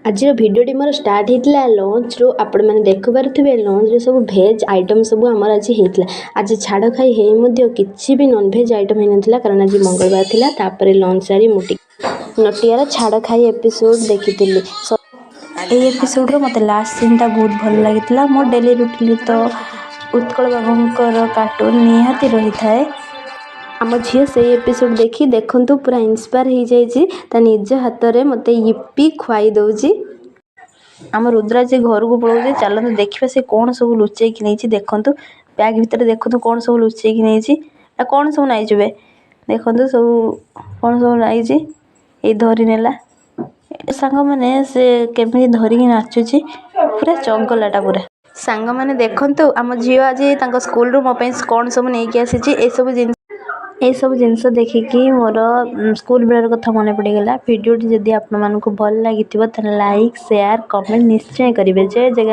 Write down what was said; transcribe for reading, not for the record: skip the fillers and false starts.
ଆଜିର ଭିଡ଼ିଓଟି ମୋର ଷ୍ଟାର୍ଟ ହେଇଥିଲା ଲଞ୍ଚରୁ। ଆପଣମାନେ ଦେଖିପାରୁଥିବେ, ଲଞ୍ଚରେ ସବୁ ଭେଜ୍ ଆଇଟମ୍ ସବୁ ଆମର ଆଜି ହେଇଥିଲା। ଆଜି ଛାଡ଼ ଖାଇ ହେଇ ମଧ୍ୟ କିଛି ବି ନନଭେଜ୍ ଆଇଟମ୍ ହେଇନଥିଲା, କାରଣ ଆଜି ମଙ୍ଗଳବାର ଥିଲା। ତାପରେ ଲଞ୍ଚ ସାରି ମୁଁ ଟିକେ ନଟିଆର ଛାଡ଼ ଖାଇ ଏପିସୋଡ଼ ଦେଖିଥିଲି। ଏଇ ଏପିସୋଡ଼ର ମୋତେ ଲାଷ୍ଟ ସିନ୍ଟା ବହୁତ ଭଲ ଲାଗିଥିଲା। ମୋ ଡେଲି ରୁଟିନ୍ ତ ଉତ୍କଳ ବାବୁଙ୍କର କାର୍ଟୁନ୍ ନିହାତି ରହିଥାଏ। ଆମ ଝିଅ ସେଇ ଏପିସୋଡ଼ ଦେଖି, ଦେଖନ୍ତୁ, ପୁରା ଇନ୍ସପାୟାର ହେଇଯାଇଛି। ତା ନିଜ ହାତରେ ମୋତେ ୟିପି ଖୁଆଇ ଦେଉଛି। ଆମ ରୁଦ୍ରା ଯେ ଘରକୁ ପଳାଉଛି, ଚାଲନ୍ତୁ ଦେଖିବା ସେ କ'ଣ ସବୁ ଲୁଚେଇକି ନେଇଛି। ଦେଖନ୍ତୁ, ବ୍ୟାଗ୍ ଭିତରେ ଦେଖନ୍ତୁ କ'ଣ ସବୁ ଲୁଚେଇକି ନେଇଛି। ଆଉ କ'ଣ ସବୁ ନେଇଛୁ ବେ? ଦେଖନ୍ତୁ, ସବୁ କ'ଣ ସବୁ ନେଇଛି। ଏଇ ଧରି ନେଲା। ସାଙ୍ଗମାନେ, ସେ କେମିତି ଧରିକି ନାଚୁଛି, ପୁରା ଚଗଲାଟା ପୁରା। ସାଙ୍ଗମାନେ, ଦେଖନ୍ତୁ, ଆମ ଝିଅ ଆଜି ତାଙ୍କ ସ୍କୁଲରୁ ମୋ ପାଇଁ କ'ଣ ସବୁ ନେଇକି ଆସିଛି। ଏସବୁ ଜିନିଷ ଦେଖିକି ମୋର ସ୍କୁଲ ବେଳର କଥା ମନେ ପଡ଼ିଗଲା। ଭିଡ଼ିଓଟି ଯଦି ଆପଣମାନଙ୍କୁ ଭଲ ଲାଗିଥିବ, ତାହେଲେ ଲାଇକ୍, ସେୟାର, କମେଣ୍ଟ ନିଶ୍ଚୟ କରିବେ। ଜୟ ଜଗନ୍ନାଥ।